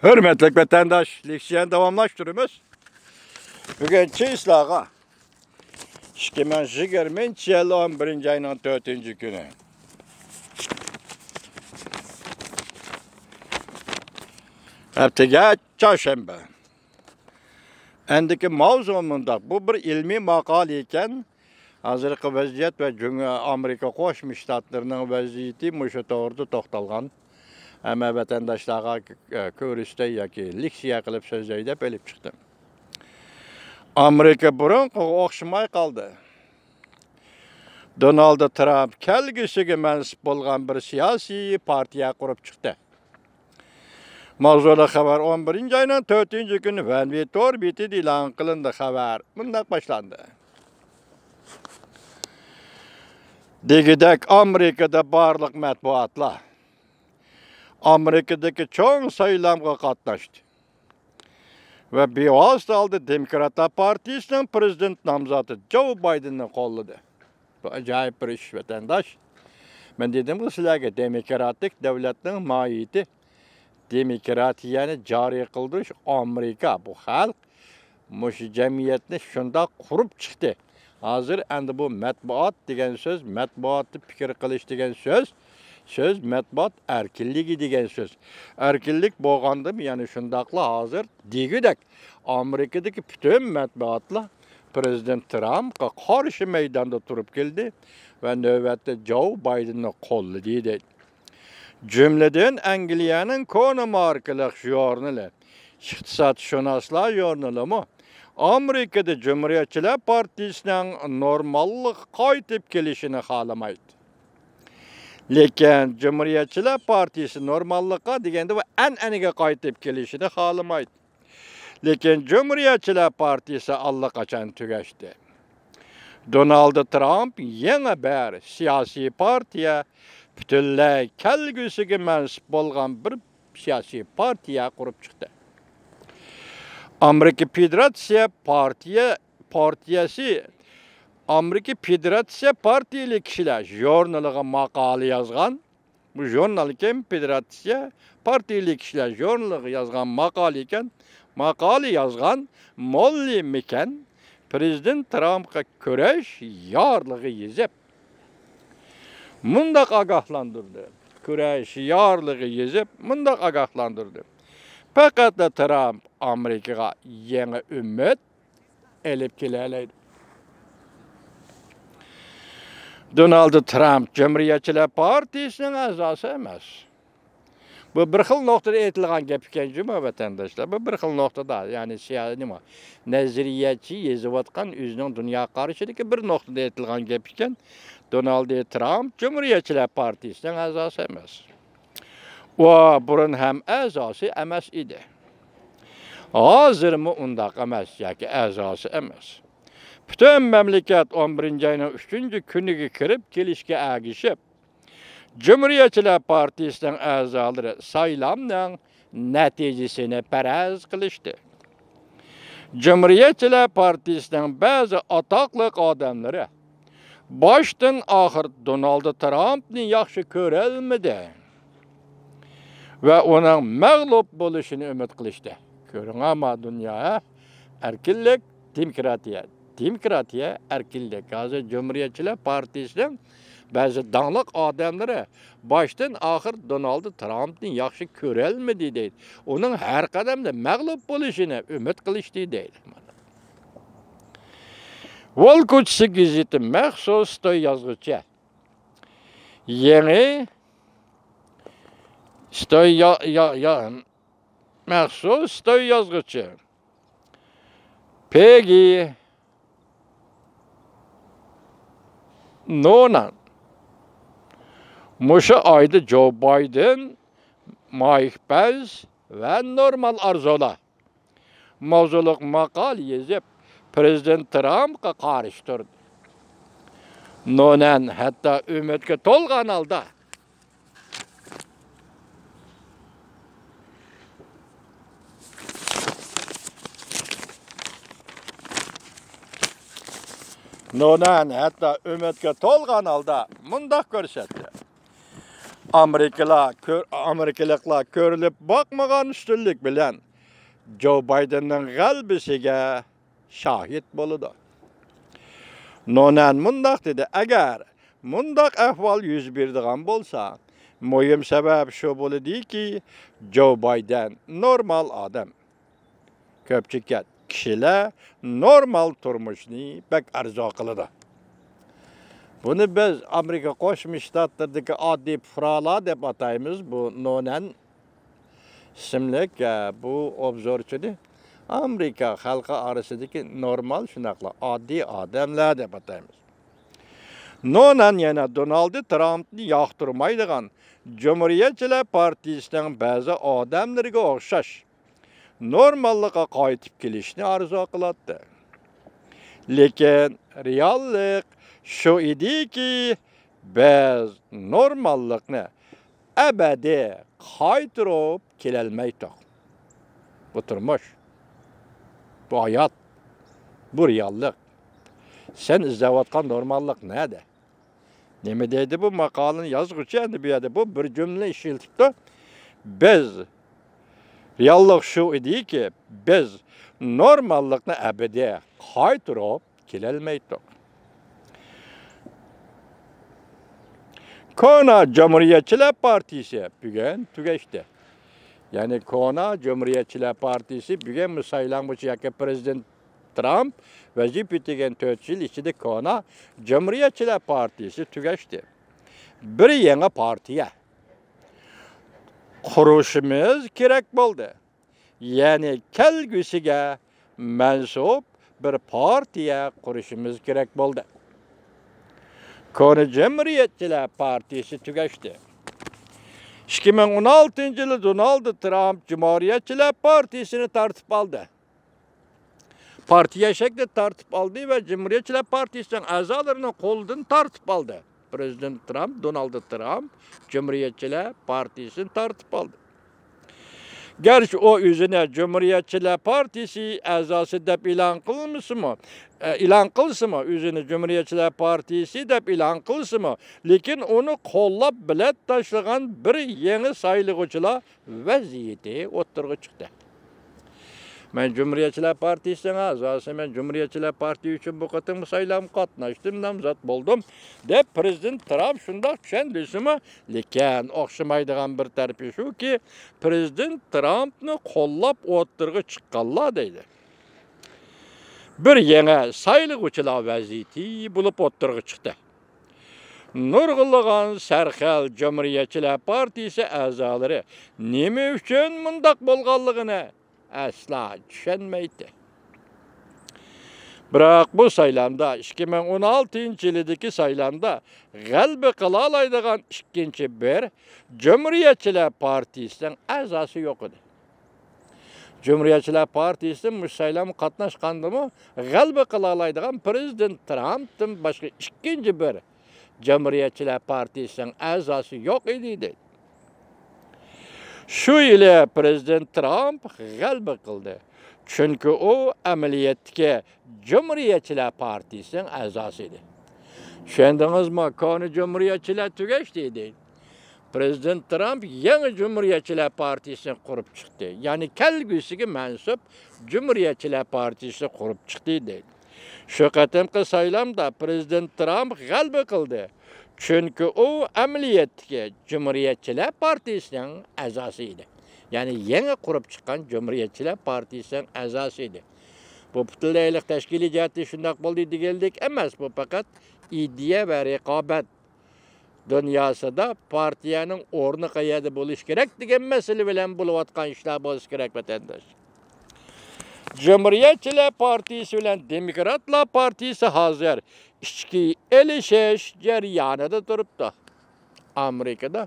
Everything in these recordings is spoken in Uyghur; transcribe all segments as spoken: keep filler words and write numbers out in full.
ھۆرمەتلىك ۋەتەنداش، لېكسىيەنى داۋاملاشتۇرىمىز. بۈگۈن چىسلاغا ئىككى مىڭ يىگىرمىنچى يىل ئون بىرىنچى ئاينىڭ تۆتىنچى كۈنى. ھەپتىگە چارشەنبە. ئەندىكى ماۋزۇ مۇنداق، بۇ بىر ئىلمىي ماقالە ئىكەن. ھازىرقى ۋەزىيەت ۋە جۇڭ-، ئامېرىكا قوشما شتاتلىرىنىڭ ۋەزىيىتى مۇشۇ توغرىدا توختالغان. ھەممە ۋەتەنداشلارغا، ئە، كۆرسىتەي ياكى لېكسىيە قىلىپ سۆزلەي دەپ ئېلىپ چىقتىم. ئامېرىكا بۇرۇنقىغا ئوخشىماي قالدى. دونالد ترامپ كەلگۈسىگە مەنسۇپ بولغان بىر سىياسىي پارتىيە قۇرۇپ چىقتى. ماۋزۇلۇق خەۋەر ئون بىرىنچى ئاينىڭ تۆتىنچى كۈنى ۋەنۋى تور بېتىدە ئېلان قىلىندى. خەۋەر مۇنداق باشلاندى. دېگۈدەك ئامېرىكىدا بارلىق مەتبۇئاتلار ئامېرىكىدىكى چوڭ سايلامغا قاتناشتى ۋە بىۋاسىتە ھالدا دېموكراتلار پارتىيىسىنىڭ پىرېزىدېنت نامزاتى جو بايدېننى قوللىدى. بۇ ئاجايىپ بىر ئىش، ۋەتەنداش. مەن دېدىمغۇ سىلەرگە، دېموكراتىك دۆلەتنىڭ ماھىيىتى، دېموكراتىيەنى جارى قىلدۇرۇش. ئامېرىكا، بۇ خەلق مۇشۇ جەمئىيەتنى شۇنداق قۇرۇپ چىقتى. ھازىر ئەمدى بۇ مەتبۇئات دېگەن سۆز، مەتبۇئاتتا پىكىر قىلىش دېگەن سۆز، سۆز مەتبۇئات ئەركىنلىكى دېگەن سۆز. ئەركىنلىك بولغاندىمۇ يەنە شۇنداقلا ھازىر دېگۈدەك ئامېرىكىدىكى پۈتۈن مەتبۇئاتلار پىرېزىدېنت ترامپقا قارشى مەيداندا تۇرۇپ كەلدى ۋە نۆۋەتتە جو بايدېننى قوللىدى دەيدۇ. جۈملىدىن ئەنگلىيەنىڭ كونا ماركىلىق ژۇرنىلى، ئىقتىسادشۇناسلار ژۇرنىلىمۇ ئامېرىكىدا جۇمھۇرىيەتچىلەر پارتىيىسىنىڭ نورماللىققا قايتىپ كېلىشىنى خالىمايدۇ. لېكىن جۇمھۇرىيەتچىلەر پارتىيىسى نورماللىققا دېگەندە ۋە ئەنئەنىگە قايتىپ كېلىشىنى خالىمايدۇ. لېكىن جۇمھۇرىيەتچىلەر پارتىيىسى ئاللىقاچان تۈگەشتى. دونالد ترامپ يېڭى بىر سىياسىي پارتىيە، پۈتۈنلەي كەلگۈسىگە مەنسۇپ بولغان بىر سىياسىي پارتىيە قۇرۇپ چىقتى. ئامېرىكا فېدېراتسىيە پارتىيە، پارتىيەسى، ئامېرىكا فېدېراتسىيە پارتىيىلىك كىشىلەر ژۇرنىلىغا ماقالە يازغان. بۇ ژۇرنال كىم؟ فېدېراتسىيە پارتىيىلىك كىشىلەر ژۇرنىلىغا يازغان ماقالە ئىكەن. ماقالە يازغان موللى مىكەن پىرېزىدېنت ترامپقا كۈرەش يارلىقى يېزىپ، مۇنداق ئاگاھلاندۇردى. كۈرەش يارلىقى يېزىپ، مۇنداق ئاگاھلاندۇردى. پەقەتلا ترامپ ئامېرىكىغا يېڭى ئۈمىد ئېلىپ كېلەلەيدۇ. دونالد ترامپ جۇمھۇرىيەتچىلەر پارتىيىسىنىڭ ئەزاسى ئەمەس. بۇ بىر خىل نۇقتىدا ئېيتىلغان گەپ ئىكەن جۇمۇ، ۋەتەنداشلار. بۇ بىر خىل نۇقتىدا، يەنى سىيا-، نېمە، نەزەرىيەچى يېزىۋاتقان ئۆزىنىڭ دۇنيا قارىشىدىكى بىر نۇقتىدا ئېيتىلغان گەپ ئىكەن. دونالد ترامپ جۇمھۇرىيەتچىلەر پارتىيىسىنىڭ ئەزاسى ئەمەس. ئۇ بۇرۇن ھەم ئەزاسى ئەمەس ئىدى. ھازىرمۇ ئۇنداق ئەمەس ياكى ئەزاسى ئەمەس. پۈتۈن مەملىكەت ئون بىرىنچى ئاينىڭ ئۈچىنچى كۈنىگە كىرىپ كېلىشكە ئەگىشىپ، جۇمھۇرىيەتچىلەر پارتىيىسىنىڭ ئەزالىرى سايلامنىڭ نەتىجىسىنى پەرەز قىلىشتى. جۇمھۇرىيەتچىلەر پارتىيىسىنىڭ بەزى ئاتاقلىق ئادەملىرى باشتىن ئاخىر دونالد ترامپنى ياخشى كۆرەلمىدى ۋە ئۇنىڭ مەغلۇپ بولۇشىنى ئۈمىد قىلىشتى. كۆرۈڭە ما دۇنيا، ھە؟ ئەركىنلىك، دېموكراتىيە. دېموكراتىيە، ئەركىنلىك. ھازىر جۇمھۇرىيەتچىلەر پارتىيىسىنىڭ بەزى داڭلىق ئادەملىرى باشتىن ئاخىر دونالد ترامپنى ياخشى كۆرەلمىدى دەيدۇ. ئۇنىڭ ھەر قەدەمدە مەغلۇپ بولۇشىنى ئۈمىد قىلىشتى دەيدۇ. ۋول كوچىسى گېزىتى مەخسۇس ستوي يازغۇچى. يېڭى ستوي يا-، يا-، يا-، مەخسۇس ستوي يازغۇچى پېگگى نونان مۇشۇ ئايدا جو بايدېن، مايك پېنس ۋە نورمال ئارزۇلار ماۋزۇلۇق ماقالە يېزىپ، پىرېزىدېنت ترامپقا قارشى تۇردى. نونان ھەتتا ئۈمىدكە تولغان ھالدا، نونان ھەتتا ئۈمىدكە تولغان ھالدا مۇنداق كۆرسەتتى. ئامېرىكىلار كۆر-، ئامېرىكىلىقلار كۆرۈلۈپ باقمىغان ئۈستۈنلۈك بىلەن جو بايدېننىڭ غەلىبىسىگە شاھىت بولىدۇ. نونەن مۇنداق دېدى، ئەگەر مۇنداق ئەھۋال يۈز بېرىدىغان بولسا، مۇھىم سەۋەب شۇ بولىدۇكى، جو بايدېن نورمال ئادەم. كۆپچىلىك كىشىلەر نورمال تۇرمۇشنى بەك ئارزۇ قىلىدۇ. بۇنى بىز ئامېرىكا قوشما شتاتلىرىدىكى ئاددىي پۇقرالار دەپ ئاتايمىز. بۇ نونەن ئىسىملىك، ئە، بۇ ئوبزورچىنى ئامېرىكا خەلقى ئارىسىدىكى نورمال، شۇنداقلا ئاددىي ئادەملەر دەپ ئاتايمىز. نونەن يەنە دونالد ترامپنى ياقتۇرمايدىغان جۇمھۇرىيەتچىلەر پارتىيىسىنىڭ بەزى ئادەملىرىگە ئوخشاش نورماللىققا قايتىپ كېلىشنى ئارزۇ قىلاتتى. لېكىن رېئاللىق شۇ ئىدىكى، بىز نورماللىقنى ئەبەدىي قايتۇرۇپ كېلەلمەيتتۇق. بۇ تۇرمۇش، بۇ ھايات، بۇ رېئاللىق. سەن ئىزدەۋاتقان نورماللىق نەدە؟ نېمە دەيدۇ بۇ ماقالىنى يازغۇچى؟ ئەمدى بۇ يەردە بۇ بىر جۈملە ئىشلىتىپتۇ. بىز، رېئاللىق شۇ ئىدىكى، بىز نورماللىقنى ئەبەدىي قايتۇرۇپ كېلەلمەيتتۇق. كونا جۇمھۇرىيەتچىلەر پارتىيىسى بۈگۈن تۈگەشتى. يەنى كونا جۇمھۇرىيەتچىلەر پارتىيىسى بۈگۈن سايلانغۇچى ياكى پرېزىدېنت ترامپ ۋەزىپە ئۆتىگەن تۆت يىل ئىچىدە كونا جۇمھۇرىيەتچىلەر پارتىيىسى تۈگەشتى. بىر يېڭى پارتىيە قۇرۇشىمىز كېرەك بولدى. يەنى كەلگۈسىگە مەنسۇپ بىر پارتىيە قۇرۇشىمىز كېرەك بولدى. كونا جۇمھۇرىيەتچىلەر پارتىيىسى تۈگەشتى. ئىككى مىڭ ئون ئالتىنچى يىلى دونالد ترامپ جۇمھۇرىيەتچىلەر پارتىيىسىنى تارتىپ ئالدى. پارتىيە شەكلىدە تارتىپ ئالدى ۋە جۇمھۇرىيەتچىلەر پارتىيىسىنىڭ ئەزالىرىنىڭ قولىدىن تارتىپ ئالدى. پرېزىدېنت ترامپ، دونالد ترامپ جۇمھۇرىيەتچىلەر پارتىيىسىنى تارتىپ ئالدى. گەرچە ئۇ ئۆزىنى جۇمھۇرىيەتچىلەر پارتىيىسى ئەزاسى دەپ ئېلان قىلمىسىمۇ، ئە، ئېلان قىلسىمۇ، ئۆزىنى جۇمھۇرىيەتچىلەر پارتىيىسى دەپ ئېلان قىلسىمۇ، لېكىن ئۇنى قوللاپ بېلەت تاشلىغان بىر يېڭى سايلىغۇچىلار ۋەزىيىتى ئوتتۇرىغا چىقتى. مەن جۇمھۇرىيەتچىلەر پارتىيىسىنىڭ ئەزاسى، مەن جۇمھۇرىيەتچىلەر پارتىيى ئۈچۈن بۇ قېتىمقى سايلامغا قاتناشتىم، نامزات بولدۇم، دەپ پرېزىدېنت ترامپ شۇنداق چۈشەندۈرسىمۇ، لېكىن ئوخشىمايدىغان بىر تەرىپى شۇكى، پرېزىدېنت ترامپنى قوللاپ ئوتتۇرىغا چىققانلار دەيدۇ، بىر يېڭى سايلىغۇچىلار ۋەزىيىتى بولۇپ ئوتتۇرىغا چىقتى. نۇرغۇنلىغان سەرخىل جۇمھۇرىيەتچىلەر پارتىيىسى ئەزالىرى نېمە ئۈچۈن مۇنداق بولغانلىقىنى ئەسلا چۈشەنمەيتتى. بىراق بۇ سايلامدا، ئىككى مىڭ ئون ئالتىنچى يىلىدىكى سايلامدا غەلىبە قىلالايدىغان ئىككىنچى بىر جۇمھۇرىيەتچىلەر پارتىيىسىنىڭ ئەزاسى يوق ئىدى. جۇمھۇرىيەتچىلەر پارتىيىسى مۇشۇ سايلامغا قاتناشقاندىمۇ غەلىبە قىلالايدىغان پرېزىدېنت ترامپتىن باشقا ئىككىنچى بىر جۇمھۇرىيەتچىلەر پارتىيىسىنىڭ ئەزاسى يوق ئىدى، دەيدۇ. شۇ يىلى پرېزىدېنت ترامپ غەلىبە قىلدى. چۈنكى ئۇ ئەمەلىيەتتىكى جۇمھۇرىيەتچىلەر پارتىيىسىنىڭ ئەزاسى ئىدى. چۈشەندىڭىزمۇ؟ كونا جۇمھۇرىيەتچىلەر تۈگەشتى، دەيدۇ. پرېزىدېنت ترامپ يېڭى جۇمھۇرىيەتچىلەر پارتىيىسىنى قۇرۇپ چىقتى. يەنى كەلگۈسىگە مەنسۇپ جۇمھۇرىيەتچىلەر پارتىيىسىنى قۇرۇپ چىقتى، دەيدۇ. شۇ قېتىمقى سايلامدا پرېزىدېنت ترامپ غەلىبە قىلدى. چۈنكى ئۇ ئەمەلىيەتتىكى جۇمھۇرىيەتچىلەر پارتىيىسىنىڭ ئەزاسى ئىدى. يەنى يېڭى قۇرۇپ چىققان جۇمھۇرىيەتچىلەر پارتىيىسىنىڭ ئەزاسى ئىدى. بۇ پۈتۈنلەيلىك تەشكىلىي جەھەتتىن شۇنداق بولدى دېگەنلىك ئەمەس. بۇ پەقەت ئىدىيە ۋە رىقابەت دۇنياسىدا پارتىيەنىڭ ئورنى قەيەردە بولۇشى كېرەك دېگەن مەسىلە بىلەن بولۇۋاتقان ئىشلار بولسا كېرەك، ۋەتەنداش. جۇمھۇرىيەتچىلەر پارتىيىسى بىلەن دېموكراتلار پارتىيىسى ھازىر ئىچكى ئېلىشىش جەريانىدا تۇرۇپتۇ. ئامېرىكىدا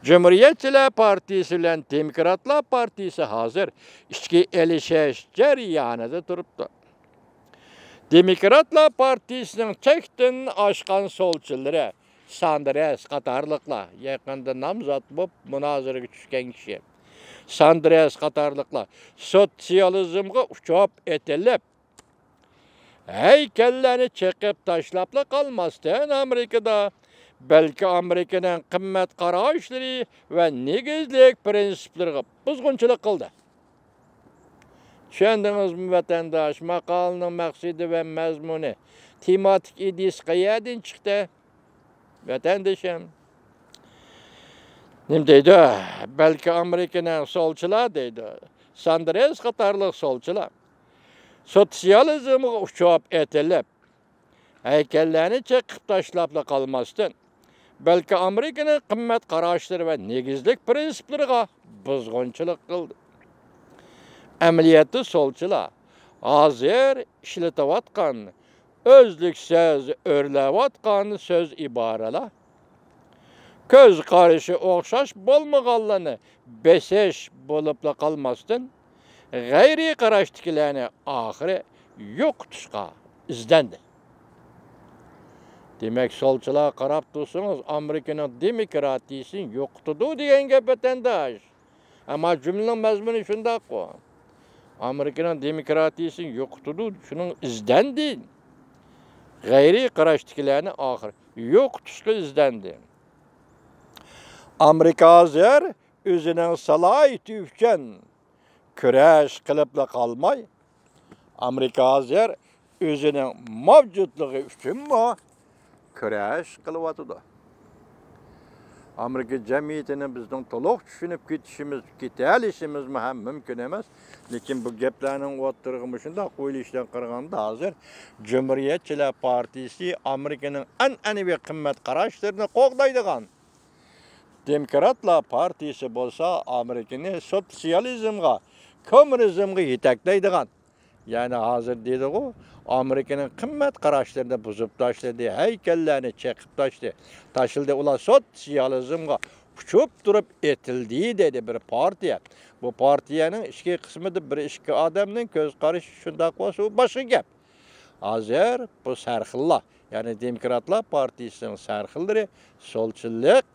جۇمھۇرىيەتچىلەر پارتىيىسى بىلەن دېموكراتلار پارتىيىسى ھازىر ئىچكى ئېلىشىش جەريانىدا تۇرۇپتۇ. دېموكراتلار پارتىيىسىنىڭ چەكتىن ئاشقان سولچىلىرى ساندرېس قاتارلىقلار، يېقىندا نامزات بولۇپ مۇنازىرىگە چۈشكەن كىشى، ساندرېس قاتارلىقلار سوتسىيالىزمغا ئۇچۇپ ئېتىلىپ، ھەيكەللەرنى چېقىپ تاشلاپلا قالماستىن، ئامېرىكىدا بەلكى ئامېرىكىنىڭ قىممەت قاراشلىرى ۋە نېگىزلىك پىرىنسىپلىرىغا بۇزغۇنچىلىق قىلدى. چۈشەندىڭىزمۇ، ۋەتەنداش؟ ماقالىنىڭ مەقسىتى ۋە مەزمۇنى، تېماتىك ئىدىيىسى قەيەردىن چىقتى، ۋەتەندىشىم؟ نېمە دەيدۇ؟ بەلكى ئامېرىكىنىڭ سولچىلار دەيدۇ، ساندرېس قاتارلىق سولچىلار سوتسىيالىزمغا ئۇچۇپ ئېتىلىپ، ھەيكەللەرنى چېقىپ تاشلاپلا قالماستىن، بەلكى ئامېرىكىنىڭ قىممەت قاراشلىرى ۋە نېگىزلىك پىرىنسىپلىرىغا بۇزغۇنچىلىق قىلدى. ئەمەلىيەتتە سولچىلار ھازىر ئىشلىتىۋاتقان ئۆزلۈكسىز ئۆرلەۋاتقان سۆز ئىبارىلەر، كۆز قارىشى ئوخشاش بولمىغانلارنى بېسىش بولۇپلا قالماستىن، غەيرىي قاراشتىكىلەرنى ئاخىرى يوقىتىشقا ئىزدەندى. دېمەك، سولچىلار قاراپ تۇرسىڭىز، ئامېرىكىنىڭ دېموكراتىيىسىنى يوقىتىدۇ دېگەن گەپ، ۋەتەنداش. ئەمما جۈملىنىڭ مەزمۇنى شۇنداققۇ. ئامېرىكىنىڭ دېموكراتىيىسىنى يوقىتىدۇ، شۇنىڭغا ئىزدەندى. غەيرىي قاراشتىكىلەرنى ئاخىر يوقىتىشقا ئىزدەندى. ئامېرىكا ھازىر ئۆزىنىڭ سالاھىيىتى ئۈچۈن كۈرەش قىلىپلا قالماي، ئامېرىكا ھازىر ئۆزىنىڭ مەۋجۇتلۇقى ئۈچۈنمۇ كۈرەش قىلىۋاتىدۇ. ئامېرىكا جەمئىيىتىنى بىزنىڭ تولۇق چۈشىنىپ كېتىشىمىز، كېتەلىشىمىزمۇ ھەم مۇمكىن ئەمەس. لېكىن بۇ گەپلەرنىڭ ئوتتۇرىغا مۇشۇنداق قويۇلۇشىدىن قارىغاندا، ھازىر جۇمھۇرىيەتچىلەر پارتىيىسى ئامېرىكىنىڭ ئەنئەنىۋى قىممەت قاراشلىرىنى قوغدايدىغان، دېموكراتلار پارتىيىسى بولسا ئامېرىكىنى سوتسىيالىزمغا، كوممۇنىزمغا يېتەكلەيدىغان، يەنى ھازىر دېدىغۇ، ئامېرىكىنىڭ قىممەت قاراشلىرىنى بۇزۇپ تاشلىدى، ھەيكەللەرنى چېقىپ تاشلىدى، تاشلىدى، ئۇلار سوتسىيالىزمغا ئۇچۇپ تۇرۇپ ئېتىلدى دېدى بىر پارتىيە. بۇ پارتىيەنىڭ ئىچكى قىسمىدا بىر ئىككى ئادەمنىڭ كۆز قارىشى شۇنداق بولسا، ئۇ باشقا گەپ. ھازىر بۇ سەرخىللار، يەنى دېموكراتلار پارتىيىسىنىڭ سەرخىللىرى سولچىلىق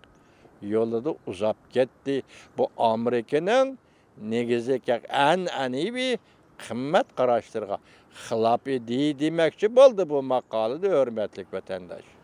يولىدا ئۇزاپ كەتتى. بۇ ئامېرىكىنىڭ نېگىزلىك ئەنئەنىۋى قىممەت قاراشلىرىغا خىلاپ ئىدى دېمەكچى بولدى بۇ ماقالىدە، ھۆرمەتلىك ۋەتەنداش.